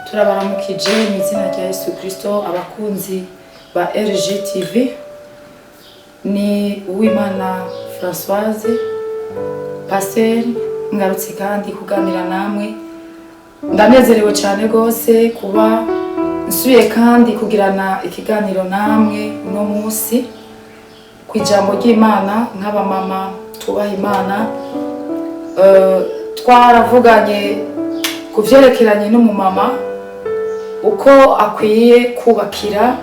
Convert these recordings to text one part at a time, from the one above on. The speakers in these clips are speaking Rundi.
Turabaramukije mu izina rya Yesu Kristo, abakunzi ba RGTV. Ni Uwimana Françoise, pasiteri. Ngarutse kandi kuganira namwe. Ndanezerewe cyane rwose kuba nsubiye kandi kugirana ikiganiro namwe uno munsi ku ijambo ry'Imana nk'abamama tubaha Imana. Twaravuganye ku vyerekeranye n'umumama, uko akwiye kubakira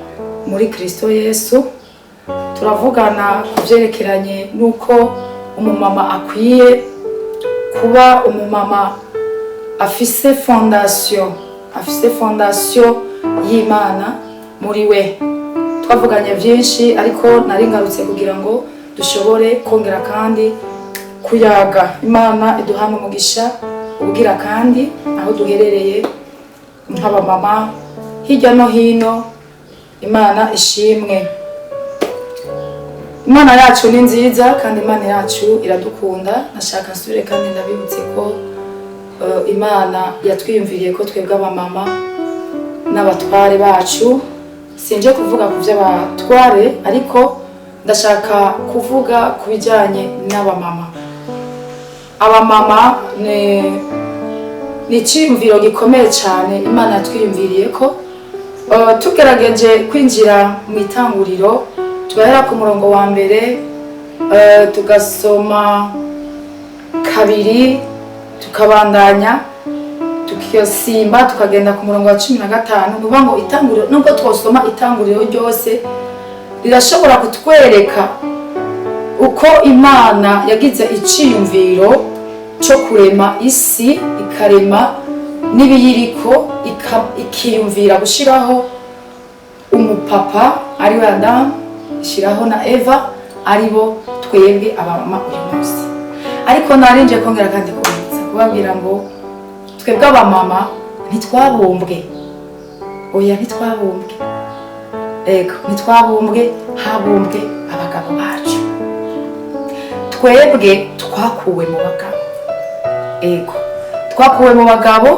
muri Kristo Yesu. Turavugana ku vyerekeranye n'uko umumama akwiye kuba umumama afise fondation, afise fondation y'Imana muri we. Twavuganye vyinshi, ariko nari ngarutse kugira ngo dushobore kongera kandi kuyaga. Imana iduhana umugisha ubwira kandi aho duherereye nk'abamama hirya no hino. Imana ishimwe. Imana yacu ni nziza kandi Imana yacu iradukunda. Nashaka nsubire kandi ndabibutse ko Imana yatwiyumviriye ko twebwe abamama n'abatware bacu. Sinje kuvuga ku by'abatware, ariko ndashaka kuvuga ku bijyanye n'abamama. Abamama ni icyiyumviro gikomeye cyane Imana yatwiyumviriye ko. Tugerageje kwinjira mu Itanguriro, tugahera ku murongo wa mbere, tugasoma kabiri, tukabandanya, tugasimba tukagenda ku murongo wa 15. Ni ukuvuga ngo Itanguriro, nubwo twosoma Itanguriro ryose, rirashobora kutwereka uko Imana yagize iciyumviro cyo kurema isi, ikarema n'ibiyiriko, ikiyumvira gushyiraho umupapa ariwe Adamu, ishyiraho na Eva, aribo twebwe abamama uyu munsi. Ariko narinje kongera kandi kubibutsa, kubabwira ngo twebwe abamama ntitwabumbwe. Oya, ntitwabumbwe. Ego, ntitwabumbwe, habumbwe abagabo bacu. Twebwe twakuwe mu bagabo. Ego, twakuwe mu bagabo.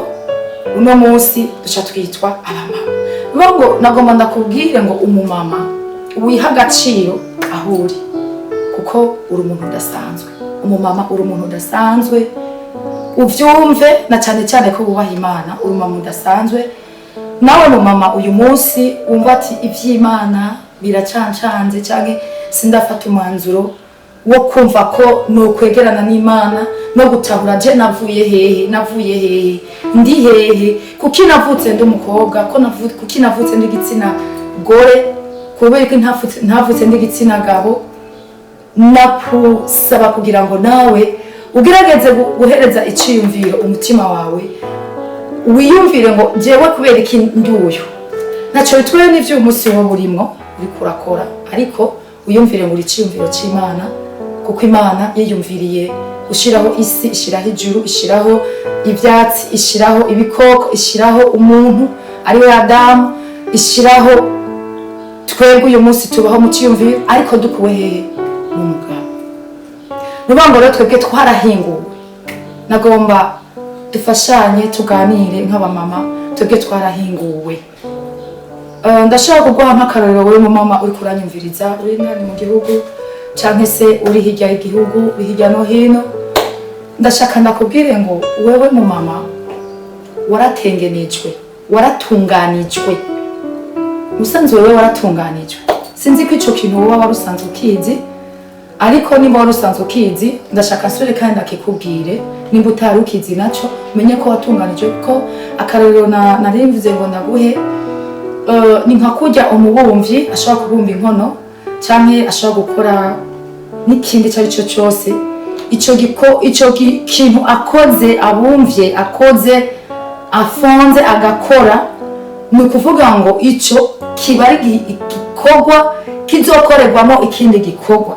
Uno munsi duca twitwa abamama. Bivuga ngo nagomba ndakubwire ngo umumama wiha agaciro aho uri, kuko uri umuntu udasanzwe. Umumama, uri umuntu udasanzwe, uvyumve, na cyane cyane ko wubaha Imana. Uri umumama udasanzwe. Nawe mumama uyu munsi wumva ati ivy'Imana biracancanze, canke sindafata umwanzuro wo kumva ko nokwegerana n'Imana no gutahura je navuye hehe, navuye hehe, ndi hehe, kuki navutse ndi umukobwa, ko kuki navutse ndi igitsina gore, kubera ko ntavutse ndi igitsina gabo. Nakusaba kugira ngo nawe ugerageze guhereza iciyumviro umutima wawe, wiyumvire ngo jewe kubera iki ndi uyu? Ntacyo bitwaye n'ivyo uyu munsi wowe urimwo uriko urakora, ariko wiyumvire ngo uri iciyumviro c'Imana, kuko Imana yiyumviriye gushiraho isi, ishiraho ijuru, ishiraho ivyatsi, ishiraho ibikoko, ishiraho umuntu ariwe Adamu, ishiraho twebwe uyu munsi tubaho mu ciyumviro, ariko dukuwe hehe? Mu mugabo. Ni ukuvuga ngo rero twebwe twarahinguwe. Nagomba dufashanye, tuganire nk'abamama. Twebwe twarahinguwe. Ndashaka kuguha nk'akarorero, wowe mumama uri kuranyumviriza, uri indani mu gihugu canke se uri hirya y'igihugu, uri hirya no hino. Ndashaka ndakubwire ngo wewe mumama waratengenejwe, waratunganijwe. Musanzwe wewe waratunganijwe. Sinzi ko ico kintu wowe wari usanzwe ukizi, ariko nimba wari usanzwe ukizi, ndashaka nsubire kandi ndakikubwire. Nimba utari ukizi naco, umenye ko watunganijwe. Kuko akarorero nari mvuze ngo ndaguhe, ni nka kurya umubumvyi ashobora kubumba inkono canke ashobora gukora n'ikindi icyo ari cyo cyose. Ico kintu akoze, abumvye, akoze, afonze, agakora, ni ukuvuga ngo ico kiba ari igikorwa kizokorerwamo ikindi gikorwa,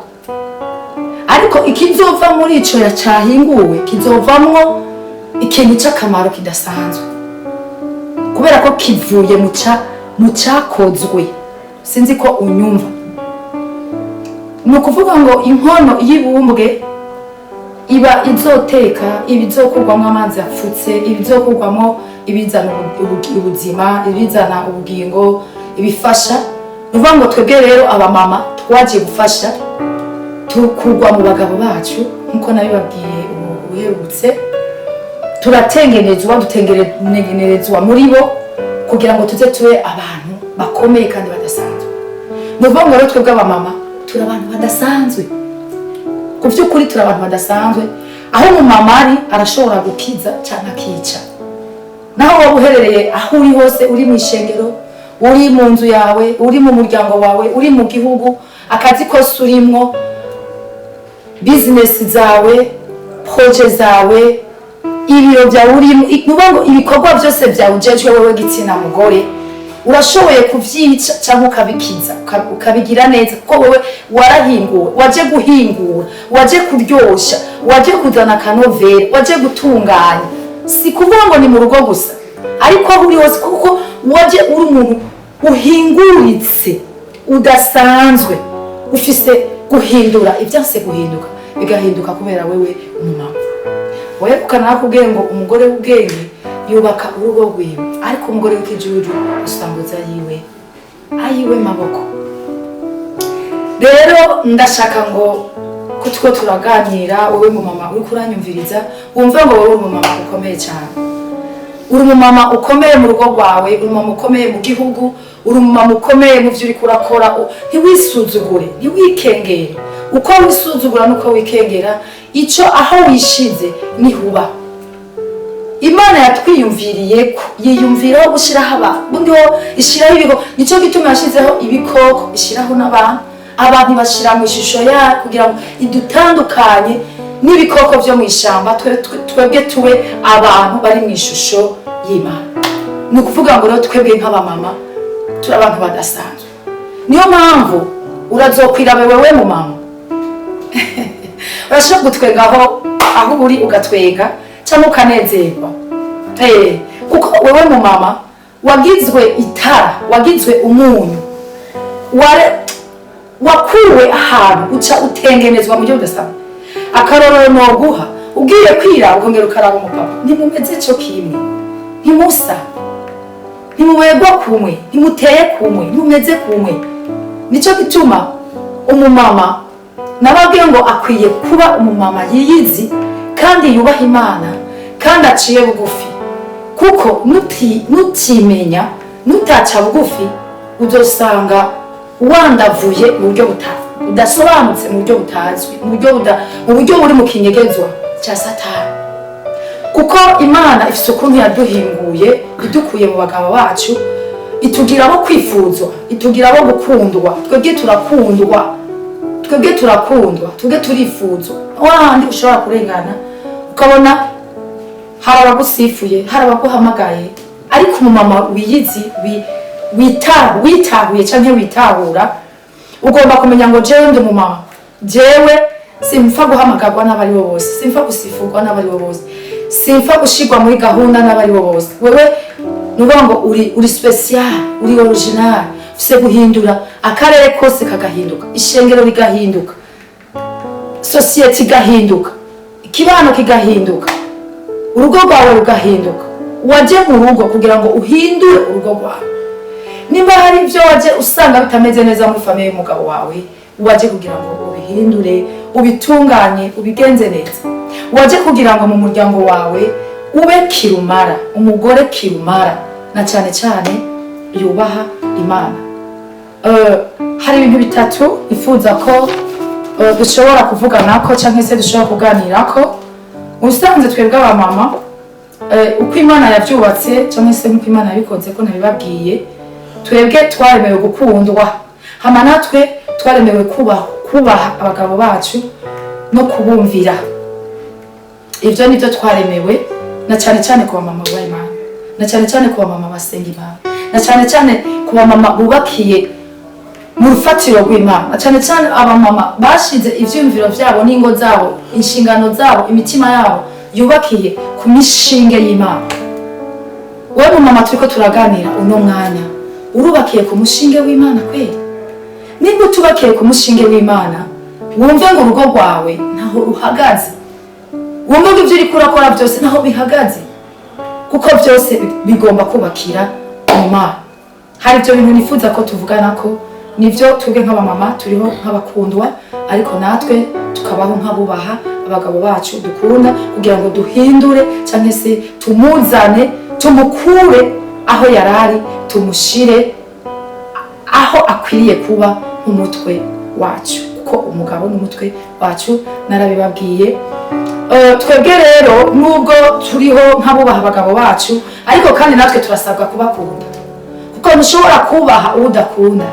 ariko ikizova muri ico cahinguwe kizovamwo ikintu c'akamaro kidasanzwe, kubera ko kivuye mu cakozwe. Sinzi ko unyumva. Ni ukuvuga ngo inkono iyo ibumbwe iba izoteka, iba izokurwamo amazi apfutse, iba izokurwamo. Ibizana ubuzima, ibizana ubugingo, ibifasha. Ni ukuvuga ngo twebwe rero abamama twagiye gufasha, tukugwa mu bagabo bacu, nk'uko nabibabwiye ubu uherutse. Turatengenezwa, dutengenerezwa muri bo kugira ngo tuze tube abantu bakomeye kandi badasanzwe. Ni ukuvuga ngo rero twebwe abamama turi abantu badasanzwe. Ku by'ukuri turi abantu badasanzwe. Aho umumama ari, arashobora gukiza cyangwa akica. Naho waba uherereye, aho uri hose, uri mu ishengero, uri mu nzu yawe, uri mu muryango wawe, uri mu gihugu, akazi kose urimwo, bizinesi zawe, projets zawe, ibiro byawe urimo, ni ukuvuga ngo ibikorwa byose byawe ujejwe wowe gitsina mugore, urashoboye kuvyica cyangwa ukabikiza, ukabigira neza, kuko wowe warahinguwe, waje guhingura, waje kuryosha, waje kuzana akanovera, waje gutunganya. Si kuvuga ngo ni mu rugo gusa, ariko aho uri hose, kuko waje uri umuntu uhinguritse, udasanzwe, ufise guhindura ibyanse guhinduka bigahinduka kubera wewe umumama. Wewe ukanakubwiye ngo umugore w'ubwenge yubaka urugo rwiwe, ariko umugore w'ikijuju usambuza yiwe ayiwe maboko. Rero ndashaka ngo ko two turaganira, wowe mumama uriko uranyumviriza, wumve ngo wowe uri umumama ukomeye cyane. Uri umumama ukomeye mu rugo rwawe, uri umumama ukomeye mu gihugu, uri umumama ukomeye mu byo uriko urakora. Ntiwisuzugure, ntiwikengere. Uko wisuzugura nuko wikengera, ico aho wishize nihuba. Imana yatwiyumviriye ko yiyumviraho gushyiraho abantu, ubundi ho ishyiraho ibigo. Nicyo gituma yashyizeho ibikoko, ishyiraho n'abantu. Abantu ibashyira mu ishusho yayo kugira ngo idutandukanye n'ibikoko byo mu ishyamba, twebwe tube abantu bari mu ishusho y'Imana. Ni ukuvuga ngo rero twebwe nk'abamama turi abantu badasanzwe. Niyo mpamvu urazokwira wewe mu mama, urashobora gutwenga aho uri, ugatwenga cyangwa ukanezerwa. Kuko wewe mu mama wagizwe itara, wagizwe umunyu, wakuwe ahantu, uca utengenezwa mu buryo budasanzwe. Akarorero noguha: ugiye kwira, ukongera ukaraba umupapa, ntimumeze co kimwe, ntimusa, ntimubegwa kumwe, ntimuteye kumwe, ntimumeze kumwe. Nico gituma umumama nababwiye ngo akwiye kuba umumama yiyizi kandi yubaha Imana kandi aciye bugufi, kuko nutimenya, nutaca bugufi, uzosanga wandavuye mu buryo budasobanutse, mu buryo butazwi, mu buryo buri mu kinyegezwa cya Satani. Kuko Imana ifite ukuntu yaduhinguye, idukuye mu bagabo bacu, itugira abo kwifuzwa, itugira abo gukundwa. Twebwe turakundwa, twebwe turakundwa, twebwe turifuzwa. Wahandi ushobora kurengana ukabona hari abagusifuye, hari abaguhamagaye, ariko umumama wiyizi, witahuye canke witahura, ugomba kumenya ngo jewe ndi umumama, jewe simpfa guhamagarwa n'abaribo bose, simpfa gusifurwa n'abaribo bose, simpfa gushirwa muri gahunda n'abaribo bose. Wewe nuvuga ngo uri spécial, uri original, ufise guhindura akarere kose kagahinduka, ishengero rigahinduka, société igahinduka, ikibano kigahinduka, urugo rwawe rugahinduka. Waje mu rugo kugira ngo uhindure urugo rwawe. Nimba hari ibyo waje usanga bitameze neza muri famille y'umugabo wawe, waje kugira ngo ubihindure, ubitunganye, ubigenze neza. Waje kugira ngo mu muryango wawe ube kirumara, umugore kirumara, na cyane cyane yubaha Imana. Hari ibintu bitatu ifuza ko dushobora kuvuganako cyangwa se dushobora kuganirako. Ubusanzwe twebwe abamama, uko Imana yabyubatse cyangwa se nk'uko Imana yabikoze, ko nabibabwiye, twebwe twaremewe gukundwa, hama natwe twaremewe kubaha abagabo bacu no kubumvira. Ibyo nibyo twaremewe, na cyane cyane ku bamama bubaha Imana, na cyane cyane ku bamama basenga Imana, na cyane cyane ku bamama bubakiye mu rufatiro rw'Imana, na cyane cyane abamama bashize ivyiyumviro vyabo n'ingo zabo, inshingano zabo, imitima yabo yubakiye ku mishinge y'Imana. Wowe mumama turiko turaganira uno mwanya, urubakiye ku mushinge w'Imana kweri? Nimba utubakiye ku mushinge w'Imana, wumve ngo urugo rwawe ntaho ruhagaze, wumve ngo ibyo uriko urakora byose ntaho bihagaze. Kuko byose bigomba kubakira mu Mana. Hari ibyo bintu nifuza ko tuvugana, ko nibyo twebwe nk'abamama turiho nk'abakundwa, ariko natwe tukabaho nk'abubaha abagabo bacu dukunda, kugira ngo duhindure cyangwa se tumuzane, tumukure aho yarari, tumushire aho akwiriye kuba nk'umutwe wacu, kuko umugabo n'umutwe wacu, narabibabwiye. Twebwe rero, nubwo turiho nk'abubaha abagabo bacu, ariko kandi natwe turasabwa kubakunda, kuko ntushobora kubaha uwo udakunda.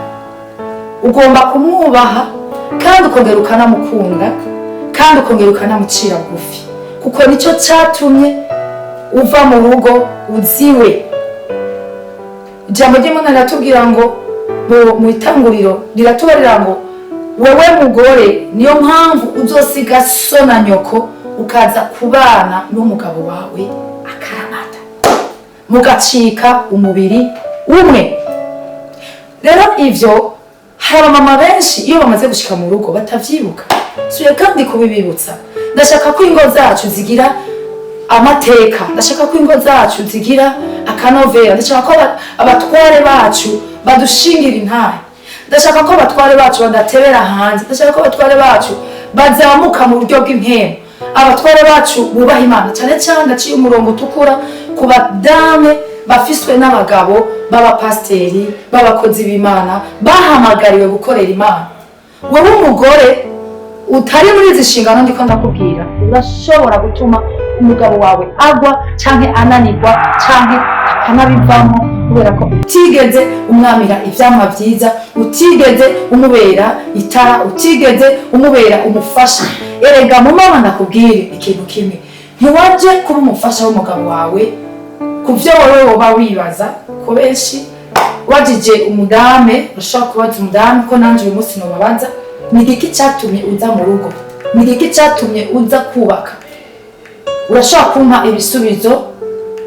Ugomba kumwubaha kandi ukongera ukanamukunda, kandi ukongera ukanamucira bugufi, kuko nicyo cyatumye uva mu rugo uziwe. Ijambo ry'Imana riratubwira ngo mu itanguriro riratubarira ngo: "Wewe mugore, niyo mpamvu uzosiga so na nyoko, ukaza kubana n'umugabo wawe akaramata, mugacika umubiri umwe." Rero ivyo hari abamama benshi iyo bamaze gushika mu rugo batavyibuka. Suye kandi kubibibutsa. Ndashaka ko ingo zacu zigira amateka, ndashaka ko ingo zacu zigira akanovera, ndashaka ko abatware bacu badushingira intahe, ndashaka ko abatware bacu badatebera hanze, ndashaka ko abatware bacu bazamuka mu buryo bw'impemu, abatware bacu bubaha Imana cyane cyane. Ndaciye umurongo utukura ku badame bafiswe n'abagabo b'abapasiteri, b'abakozi b'Imana, bahamagariwe gukorera Imana. Wowe umugore utari muri izi nshingano ndiko ndakubwira, urashobora gutuma umugabo wawe agwa canke ananirwa canke akanabivamo, kubera ko utigeze umwamira ivyamwa vyiza, utigeze umubera itara, utigeze umubera umufasha. Erega mu mama, ndakubwire ikintu kimwe: ntiwaje kuba umufasha w'umugabo wawe ku byo wowe woba wibaza. Ko benshi wajije umudame, ushobora kubaza umudamu, ko nanjye uyu munsi nobabaza: ni igiki cyatumye uza mu rugo? Ni igiki cyatumye uza kubaka? Urashobora kumpa ibisubizo,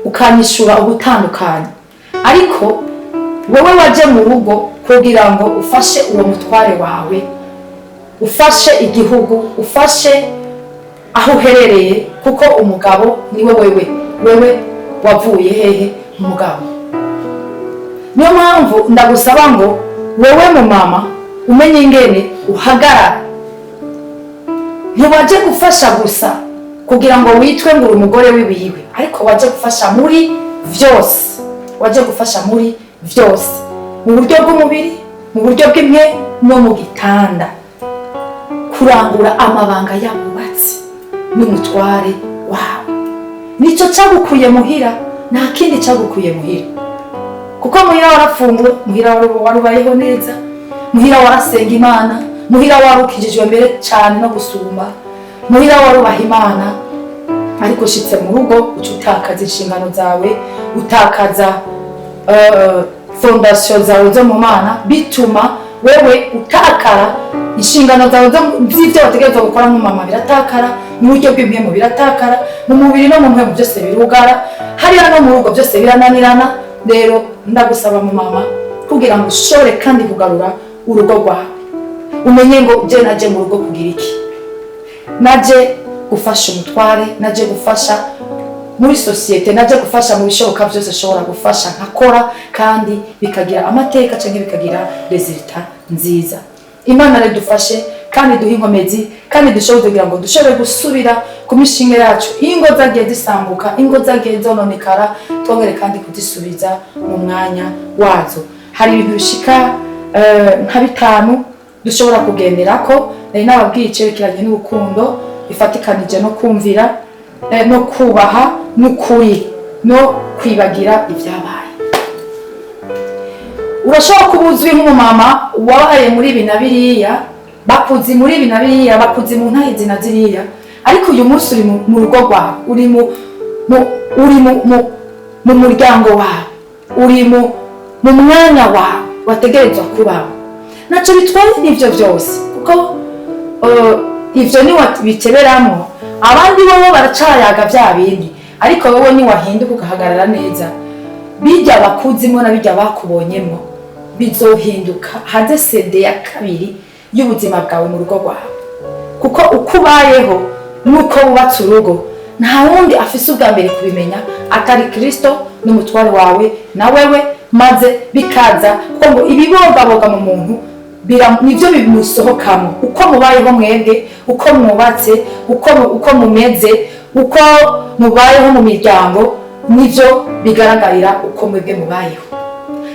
ukanyishura ubutandukanye, ariko wowe waje mu rugo kugira ngo ufashe uwo mutware wawe, ufashe igihugu, ufashe aho uherereye, kuko umugabo niwe wewe. Wewe wavuye hehe? Umugabo. Niyo mpamvu ndagusaba ngo wewe mu mama umenye ingene uhagarara. Ntiwaje gufasha gusa kugira ngo witwe ngo uri umugore wiwiwe, ariko waje gufasha muri vyose. Waje gufasha muri vyose, mu buryo bw'umubiri, mu buryo bw'imwe, no mu gitanda, kurangura amabanga y'abubatsi n'umutware wawe. Nicyo cyagukuye muhira, nta kindi cyagukuye muhira, kuko muhira warafungura, muhira warubayeho neza, muhira warasenga Imana, muhira warukijijwe mbere cyane no gusumba, muhira warubaha Imana. Ariko ushitse mu rugo, uca utakaza inshingano zawe, utakaza fondation zawe zo mu Mana. Bituma wewe utakara inshingano zawe z'ibyo wategerezwa gukora nk'umama, biratakara mu buryo bw'impemu, biratakara mu mubiri no mu mpemu, byose birugara hariya no mu rugo, byose birananirana. Rero ndagusaba mu mama, kugira ngo ushobore kandi kugarura urugo rwawe, umenye ngo: je naje mu rugo kugira iki? Naje gufasha umutware, naje gufasha muri sosiyete, naje gufasha mu bishoboka byose ashobora gufasha, nkakora kandi bikagira amateka cyangwa bikagira résultat nziza. Imana rero dufashe kandi duhe inkomezi kandi dushobore kugira ngo dushobore gusubira ku mishinga yacu. Ingo zagiye zisambuka, ingo zagiye zononekara, twongere kandi kuzisubiza mu mwanya wazo. Hari ibintu bishika nka bitanu dushobora kugenderako. Nari nababwiye icerekeranye n'urukundo bifatikanije no kumvira, no kubaha, n'ukuri, no kwibagira ibyabaye. Urashobora kuba uzwi nk'umumama wabaye muri ibi na biriya, bakuzi muri ibi na biriya, bakuzi mu ntahizi na ziriya, ariko uyu munsi uri mu rugo rwawe, uri mu muryango wawe, uri mu mwanya wawe wategerezwa kubaho. Ntacyo bitwaye n'ibyo byose, kuko ivyo niwabiteberamwo, abandi bobo baracayaga bya bindi, ariko wowe niwahinduka ugahagarara neza, bijya bakuzimwo na bijya bakubonyemwo bizohinduka. Haze CD ya kabiri y'ubuzima bwawe mu rugo rwawe, kuko uko ubayeho nuko wubatse urugo. Nta wundi afise ubwa mbere kubimenya atari Kristo n'umutware wawe na wewe. Maze bikaza kuko ngo ibibogaboga mu muntu nivyo bimusohokamo. Uko mubayeho mwebwe, uko mwubatse, uko mumeze, uko mubayeho mu miryango, nivyo bigaragarira uko mwebwe mubayeho.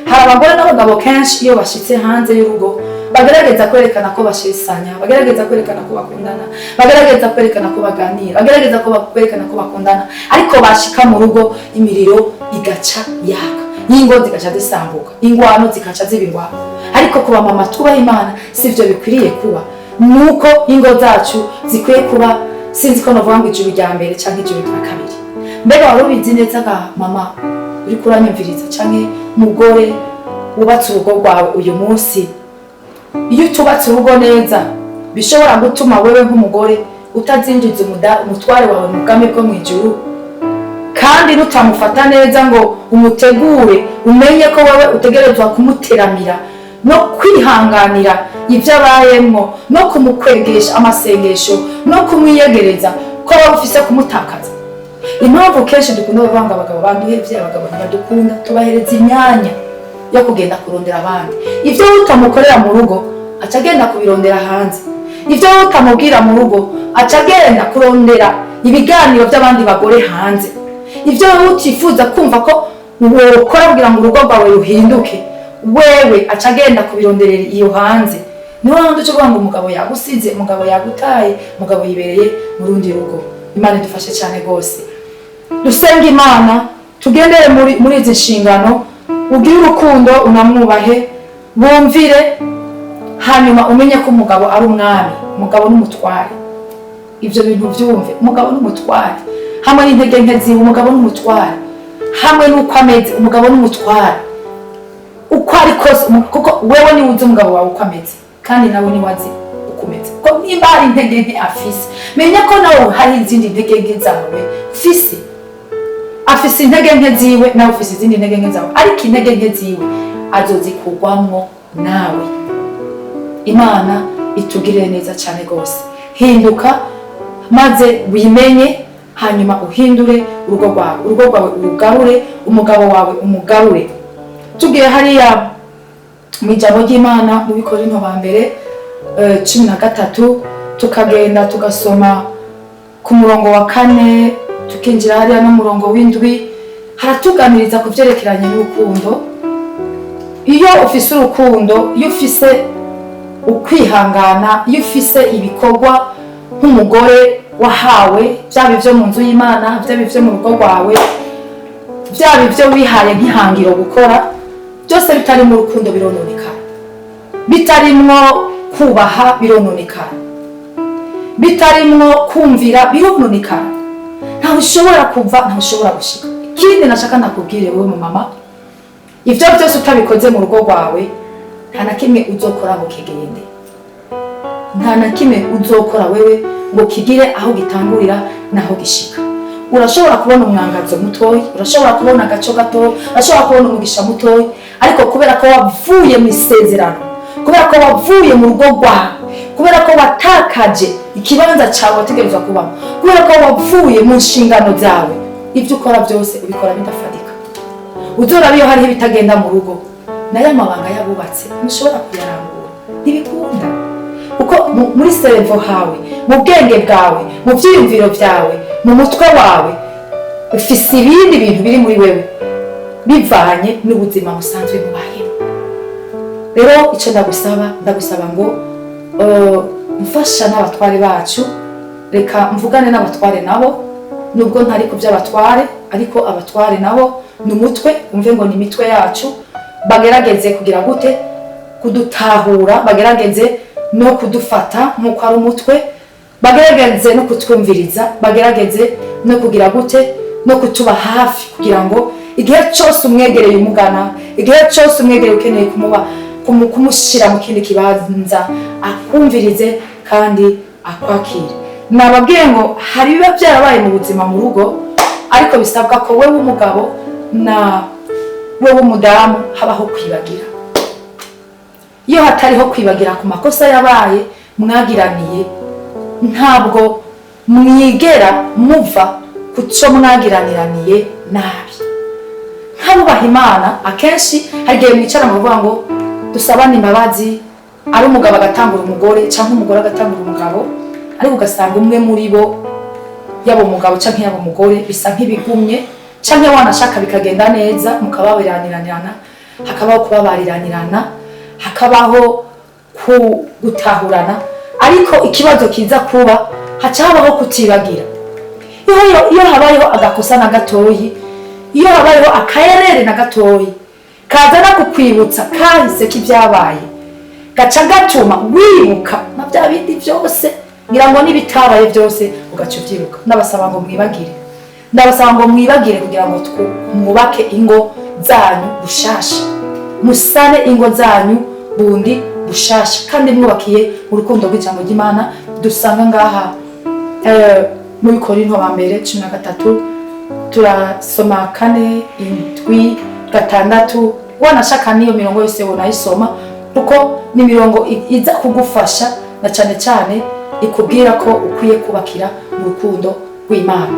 Hari abagore n'abagabo kenshi iyo bashitse hanze y'urugo bagerageza kwerekana ko bashesanya, bagerageza kwerekana ko bakundana, bagerageza kwerekana ko baganira, bagerageza kwerekana ko bakundana, ariko bashika mu rugo imiriro igaca yaka, ingo zigaca zisambuka, ingwano zigaca ziba ingwano. Ariko kuba mama tubaha Imana, sivyo bikwiriye kuba. Nuko ingo zacu zikwiye kuba, sinzi ko novuga ngo ijuru rya mbere canke ijuru rya kabiri. Mbega wari ubizi neza ga mama uriko uranyumviriza, canke mugore wubatse urugo rwawe uyu munsi, iyo utubatse urugo neza bishobora gutuma wewe nk'umugore utazinjiza umutware wawe mu bwami bwo mu ijuru? Kandi nutamufata neza ngo umutegure, umenye ko wewe utegerezwa kumuteramira no kwihanganira ibyo abayemwo no kumukwegesha amasengesho no kumwiyegereza, ko waba ufise kumutakaza. Impamvu kenshi dukunda kuvuga ngo abagabo baduhevye, abagabo ntibadukunda, tubahereza imyanya yo kugenda kurondera abandi. Ibyo utamukorera mu rugo aca agenda kubirondera hanze. Ibyo utamubwira mu rugo aca agenda kurondera ibiganiro by'abandi bagore hanze. Ibyo wowe utifuza kumva ko wokora kugira ngo urugo rwawe ruhinduke, wewe aca agenda kubironderera iyo hanze. Niho handi uca uvuga ngo umugabo yagusize, umugabo yagutaye, umugabo yibereye mu rundi rugo. Imana idufashe cyane rwose. Dusenge Imana, tugendere muri izi nshingano. Ugire urukundo, unamwubahe, bumvire, hanyuma umenye ko umugabo ari umwami, umugabo n'umutware. Ibyo bintu byumve: umugabo n'umutware hamwe n'intege nke ziwe, umugabo n'umutware hamwe n'uko ameze, umugabo n'umutware uko ari kose, kuko wewe niwe uzi umugabo wawe uko ameze, kandi nawe niwe azi uko umeze. Ko nimba hari intege nke afise, menya ko nawe hari izindi ntege nke zawe ufise. Afise intege nke ziwe, nawe ufise izindi ntege nke zawe, ariko intege nke ziwe azozikugwamwo nawe. Imana itugirire neza cyane rwose. Hinduka maze wimenye, hanyuma uhindure urugo rwawe, urugo rwawe urugarure, umugabo wawe umugarure. Tugiye hariya mu ijambo ry'Imana mu Bikorinto ba mbere 13, tukagenda tugasoma ku murongo wa 4, tukinjira hariya n'umurongo w'7, haratuganiriza ku vyerekeranye n'urukundo. Iyo ufise urukundo, iyo ufise ukwihangana, iyo ufise ibikorwa nk'umugore wahawe, byaba ibyo mu nzu y'Imana, byaba ibyo mu rugo rwawe, byaba ibyo wihaye nk'ihangiro gukora, byose bitarimo urukundo birononekara, bitarimwo kubaha birononekara, bitarimwo kumvira birononekara. Ntawe ushobora kuva, ntawe ushobora gushika. Ikindi nashaka nakubwire wowe mu mama, ibyo byose utabikoze mu rugo rwawe, nta na kimwe uzokora ngo kigende, nta na kimwe uzokora wewe ngo kigire aho gitangurira n'aho gishika. Urashobora kubona umwangazo mutoyi, urashobora kubona agaco gatoyi, urashobora kubona umugisha mutoyi, ariko kubera ko wavuye mu isezerano, kubera ko wavuye mu rugo rwawe, kubera ko watakaje ikibanza cyawe wategerezwa kubamo, kubera ko wavuye mu nshingano zawe, ibyo ukora byose ubikora bidafatika. Uzoraba iyo hariho ibitagenda mu rugo, nayo amabanga y'abubatse ntushobora kuyarangura, ntibikunda, kuko muri cerveau hawe, mu bwenge bwawe, mu byiyumviro byawe, mu mutwe wawe, ufise ibindi bintu biri muri wewe bivanye n'ubuzima busanzwe mubayemo. Rero icyo ndagusaba, ndagusaba ngo mfasha n'abatware bacu. Reka mvugane n'abatware nabo, nubwo ntari ku by'abatware, ariko abatware nabo ni umutwe. Umve ngo ni imitwe yacu. Bagerageze kugira gute? Kudutahura, bagerageze no kudufata nk'uko ari umutwe, bagerageze no kutwumviriza, bagerageze no kugira gute? No kutuba hafi, kugira ngo igihe cyose umwegereye umugana, igihe cyose umwegereye ukeneye kumushyira mu kindi kibanza, akumvirize kandi akwakire. Nababwiye ngo hari ibiba byarabaye mu buzima mu rugo, ariko bisabwa ko wewe umugabo na wewe umudamu habaho kwibagira. Iyo hatariho kwibagira ku makosa yabaye mwagiraniye, ntabwo mwigera muva. ku cyo mwagiraniraniye nabi. Nk'abubaha Imana, akenshi hari igihe mwicara muvuga ngo dusabane imbabazi, ari umugabo agatangura umugore cyangwa umugore agatangura umugabo, ariko ugasanga umwe muri bo, yaba umugabo cyangwa yaba umugore, bisa nk'ibigumye, cyangwa wanashaka bikagenda neza, mukababariranirana, hakabaho kubabariranirana, hakabaho gutahurana, ariko ikibazo kiza kuba, haca habaho kutibagira. Iyo habayeho agakosa na gatoyi, iyo habayeho akayerere na gatoyi kazana kukwibutsa kahise k'ibyabaye, gaca gatuma wibuka na bya bindi byose, ngira ngo n'ibitabaye byose ugaca ubyibuka. Ndabasaba ngo mwibagire, ndabasaba ngo mwibagire, kugira ngo mwubake ingo zanyu bushasha, musane ingo zanyu bundi bushasha, kandi mwubakiye mu rukundo rw'ijambo ry'Imana dusanga ngaha muri Korinto wa mbere 13, turasoma 4, 7, 6. Wanashaka n'iyo mirongo yose wonayisoma, kuko ni imirongo iza kugufasha, na cyane cyane ikubwira ko ukwiye kubakira mu rukundo rw'Imana.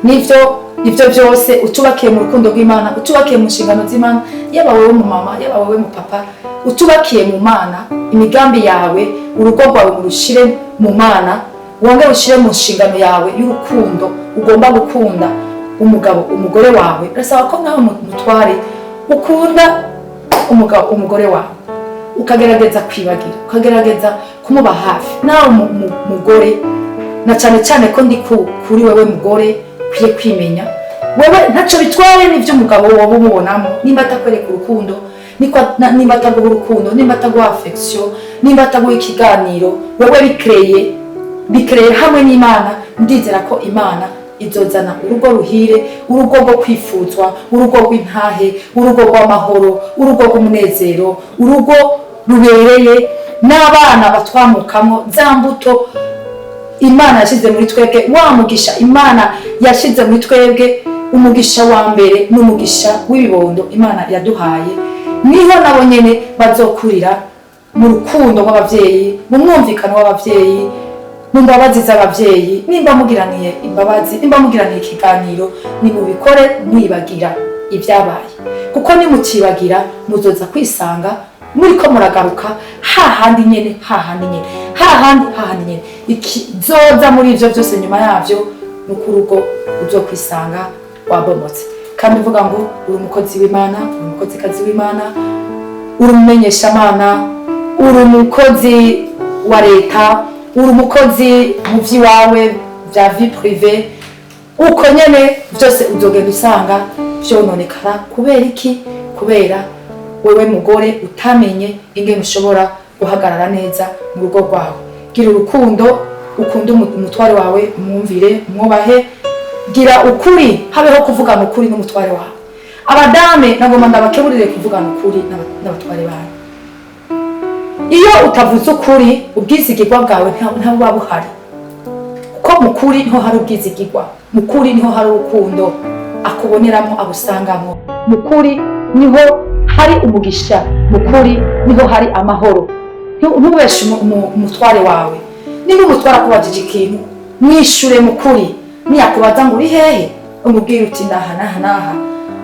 Nivyo, ibyo byose utubakiye mu rukundo rw'Imana, utubakiye mu nshingano z'Imana, yaba wowe mu mama, yaba wowe mu papa, utubakiye mu Mana, imigambi yawe, urugo rwawe murushire mu Mana, wongere ushyire mu nshingano yawe y'urukundo ugomba gukunda umugabo, umugore wawe. Birasaba ko nawe mutware ukunda umugabo, umugore wawe, ukagerageza kwibagira, ukagerageza kumuba hafi. Nawe mugore, na cyane cyane ko ndi kuri wewe mugore, ukwiye kwimenya wewe ntacyo bitwaye n'ibyo umugabo wowe umubonamo. Nimba atakwereka urukundo, nimba ataguha urukundo, nimba ataguha affection, nimba ataguha ikiganiro, wewe bikereye hamwe n'Imana. Ndizera ko Imana izozana urugo ruhire, urugo rwo kwifuzwa, urugo rw'intahe, urugo rw'amahoro, urugo rw'umunezero, urugo rubereye n'abana batwamukamo za mbuto Imana yashyize muri twebwe, wa mugisha Imana yashyize muri twebwe. Umugisha wa mbere ni umugisha w'ibibondo Imana yaduhaye. Niho nabo nyene bazokurira mu rukundo rw'abavyeyi, mu mwumvikano w'abavyeyi, mu mbabazi z'abavyeyi. Nimba mugiraniye imbabazi, nimba mugiraniye ikiganiro, nimubikore mwibagira ibyabaye, kuko nimutibagira muzoza kwisanga muriko muragaruka hahandi nyene, hahandi nyene, hahandi, hahandi nyene. Ikizoza muri ivyo byose nyuma yavyo ni uko urugo uzokwisanga wabomotse. Kandi uvuga ngo uri umukozi w'Imana, uri umukozikazi w'Imana, uri umumenyeshamana, uri umukozi wa leta, uri umukozi mu vy'iwawe vya vie privée, uko nyene byose uzogenda usanga vyononekara. Kubera iki? Kubera wewe mugore utamenye ingene ushobora guhagarara neza mu rugo rwawe. Gira urukundo, ukunde umutware wawe, umwumvire, umwubahe. Gira ukuri, habeho kuvugana ukuri n'umutware wawe. Abadame, nagomba ndabakeburire kuvugana ukuri n'abatware banyu. Iyo utavuze ukuri, ubwizigirwa bwawe ntabuba buhari, kuko mu kuri niho hari ubwizigirwa, mu kuri niho hari urukundo akuboneramo, agusangamo, mu kuri niho hari umugisha, mu kuri niho hari amahoro. Ntubeshe umutware wawe. Niba umutware akubajije ikintu, mwishure mu kuri. Niyakubaza ngo uri hehe, umubwire uti ndaha n'aha n'aha.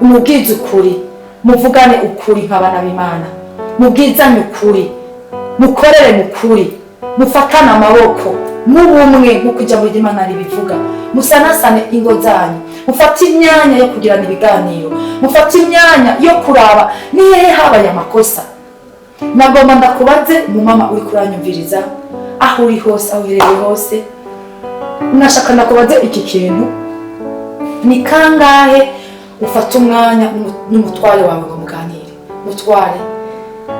Umubwize ukuri, muvugane ukuri nk'abana b'Imana, mubwizanye ukuri, mukorere mu kuri, mufatane amaboko mubumwe nk'uko ijambo ry'Imana ribivuga. Musanasane ingo zanyu, mufate imyanya yo kugirana ibiganiro, mufate imyanya yo kuraba ni hehe habaye amakosa. Nagomba ndakubaze, umumama uri kuranyumviriza, aho uri hose, aho uherereye hose, nashaka ndakubaze iki kintu: ni kangahe ufata umwanya n'umutware wawe ngo muganire? Mutware,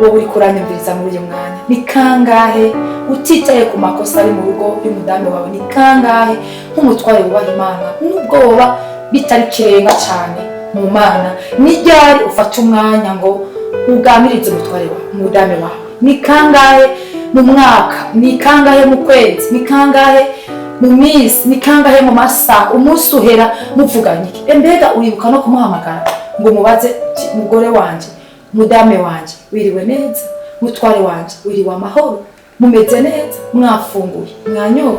wowe uri kuranyumviriza muri uyu mwanya, ni kangahe, utitaye ku makosa ari mu rugo y'umudamu wawe, ni kangahe nk'umutware wubaha Imana, nubwo woba bitari kirenga cyane mu Mana, ni ryari ufata umwanya ngo uganirize umutware wawe, umudamu wawe? Ni kangahe mu mwaka? Ni kangahe mu kwezi? Ni kangahe mu minsi? Ni kangahe mu masaha? Umunsi uhera muvuganye iki? Mbega uribuka no kumuhamagara ngo umubaze uti mugore wanje, mudame wanje, wiriwe neza? Mutware wanje, wiriwe amahoro? Mumeze neza? Mwafunguye? Mwanyoye?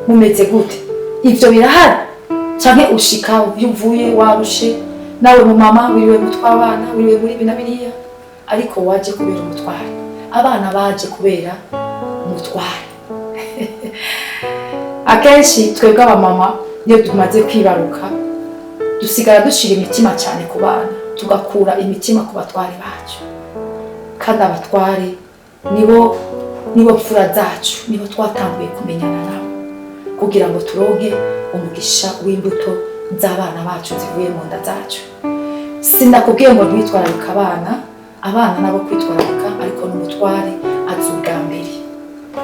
Mumeze gute? Ivyo birahari? Canke ushika iyo uvuye warushe, nawe mu mama wiriwe mutw'abana, wiriwe muri ibi na biriya, ariko waje kubera umutware, abana baje kubera umutware. Akenshi twebwe abamama, iyo tumaze kwibaruka, dusigara dushira imitima cyane ku bana, tugakura imitima ku batware bacu. Kandi abatware nibo mfura zacu, nibo twatanguye kumenyana nabo kugira ngo turonke umugisha w'imbuto z'abana bacu zivuye mu nda zacu. Sindakubwiye ngo ntwitwararike abana, abana nabo kwitwararika, ariko n'umutware azi ubwa mbere,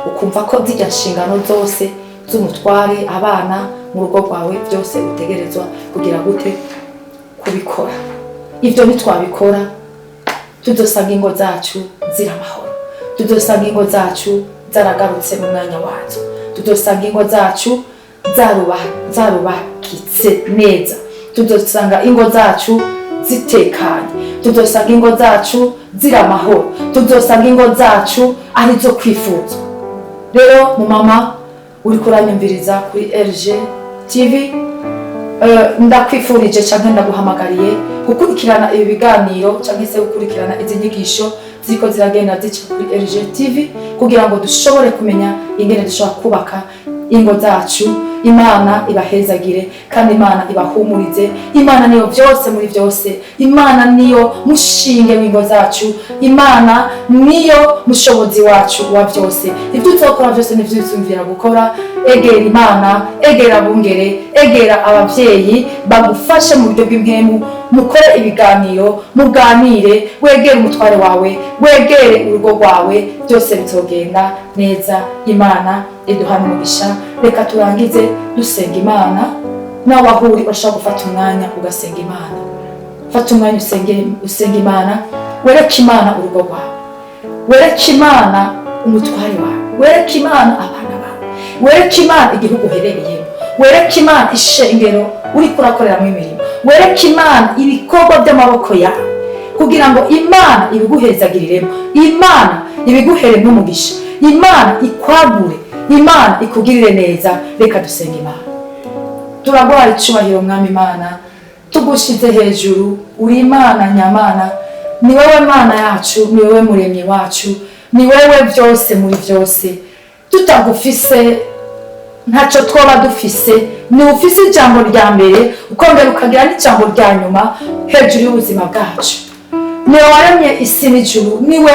ukumva ko zirya nshingano zose z'umutware, abana, mu rugo rwawe, byose utegerezwa kugira gute? Kubikora. Ibyo ntitwabikora, tuzosanga ingo zacu ziri amahoro, tuzosanga ingo zacu zaragarutse mu mwanya wazo, tuzosanga ingo zacu zarubakitse neza, tuzosanga ingo zacu zitekanye, tuzosanga ingo zacu ziri amahoro, tuzosanga ingo zacu arizo kwifuzwa. Rero mu mama uriko uranyumviriza kuri LG TV, ndakwifurije canke ndaguhamagariye gukurikirana ibi biganiro canke se gukurikirana izi nyigisho ziriko ziragenda zica kuri LG TV, kugira ngo dushobore kumenya ingene dushobora kubaka ingo zacu. Imana ibahezagire kandi Imana ibahumurize. Imana niyo byose muri byose, Imana niyo mushinge w'ingo zacu, Imana niyo mushobozi wacu wa byose. Ibyo uzokora byose nivyo uzumvira gukora, egera Imana, egera abungere, egera ababyeyi bagufashe mu buryo bw'impemu, mukore ibiganiro, muganire, wegere umutware wawe, wegere urugo rwawe, byose bizogenda neza. Imana iduhana umugisha. Reka turangize dusenga Imana. Nawe aho uri urashobora gufata umwanya ugasenga Imana. Fata umwanya usenge, usenge Imana, wereke Imana urugo rwawe, wereke Imana umutware wawe, wereke Imana abana bawe, wereke Imana igihugu uherereyemo, wereke Imana ishengero uriko urakoreramo imirimo, wereke Imana ibikorwa by'amaboko yawe, kugira ngo Imana ibiguhezagiriremo, Imana ibiguheremo umugisha, Imana ikwagure, Imana ikugirire neza. Reka dusenga Imana. Turaguhaye icubahiro, Mwami Imana, tugushize hejuru. Uri Imana nyamana, ni wowe Mana yacu, ni wowe Muremyi wacu, ni wowe byose muri byose. Tutagufise ntacyo twaba dufise. Ni ufise ijambo rya mbere, ukongera ukagira n'ijambo rya nyuma hejuru y'ubuzima bwacu. Niwe waremye isi n'ijuru, niwe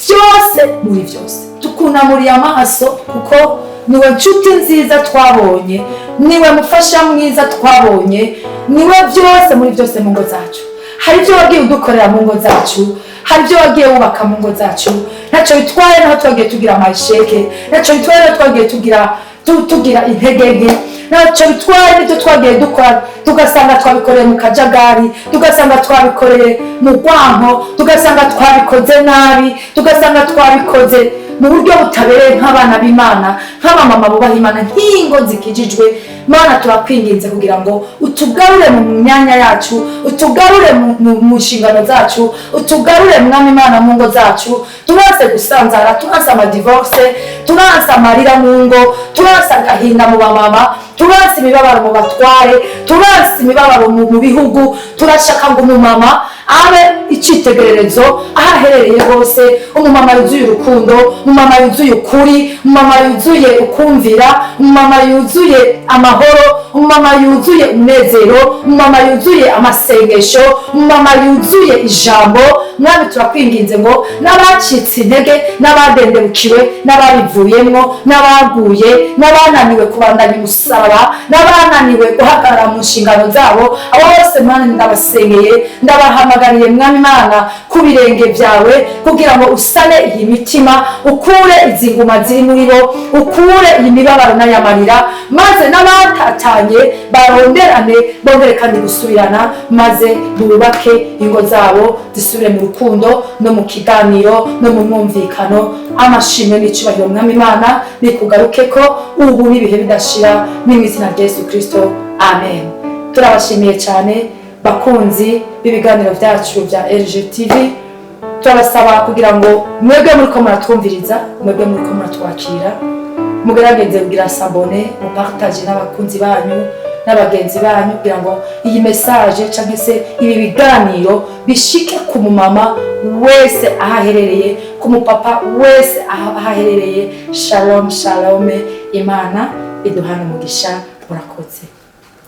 byose muri byose. Tukunamuriye amaso kuko niwe nshuti nziza twabonye, niwe mufasha mwiza twabonye, niwe byose muri byose mu ngo zacu. Hari ibyo wagiye udukorera mu ngo zacu, hari ibyo wagiye wubaka mu ngo zacu. Ntacyo bitwaye naho twagiye tugira ama échecs, ntacyo bitwaye naho twagiye tugira intege nke, ntacyo bitwaye n'ibyo twagiye dukora tugasanga twabikoreye mu kajagari, tugasanga twabikoreye mu rwanko, tugasanga twabikoze nabi, tugasanga twabikoze mu buryo butabereye nk'abana b'Imana, nk'abamama bubaha Imana, nk'ingo zikijijwe. Mana, turakwinginze kugira ngo utugarure mu myanya yacu, utugarure mu nshingano zacu, utugarure, Mwami Imana, mu ngo zacu. Turanse gusanzara, turanse ama divorces, turanse amarira mu ngo, turanse agahinda mu bamama, turanse imibabaro mu batware, turanse imibabaro mu bihugu. Turashaka ngo umumama abe icyitegererezo aho aherereye hose, umumama yuzuye urukundo, umumama yuzuye ukuri, umumama yuzuye ukumvira, umumama yuzuye amahoro, umumama yuzuye umunezero, umumama yuzuye amasengesho, umumama yuzuye ijambo. Mwami, turakwinginze ngo n'abacitse intege, n'abadendebukiwe, n'ababivuyemwo, n'abaguye, n'abananiwe kubandanya umusaraba, n'abananiwe guhagarara mu nshingano zabo, abo bose Mwami ndabasengeye, ndabahamagariye, Mwami Imana, ku birenge byawe, kugira ngo usane iyi mitima, ukure izi nguma ziri muri bo, ukure iyi mibabaro n'ayamarira, maze n'abatatanye baronderane, bongere kandi gusubirana, maze bubake ingo zabo zisubire mu rukundo no mu kiganiro no mu mwumvikano. Amashimwe n'icubahiro, Mwami Imana, bikugaruke ko ubu n'ibihe bidashira, ni mu izina rya Yesu Kristo, amen. Turabashimiye cyane, bakunzi b'ibiganiro byacu bya LGTV. Turabasaba kugira ngo mwebwe muriko muratwumviriza, mwebwe muriko muratwakira, mugerageze kugira s'abonner, mu partage n'abakunzi banyu. n'abagenzi banyu kugira ngo iyi message cyangwa se ibi biganiro bishike ku mumama wese aho aherereye, ku mupapa wese aho aherereye. Shalom shalom, Imana iduhana umugisha. Murakoze.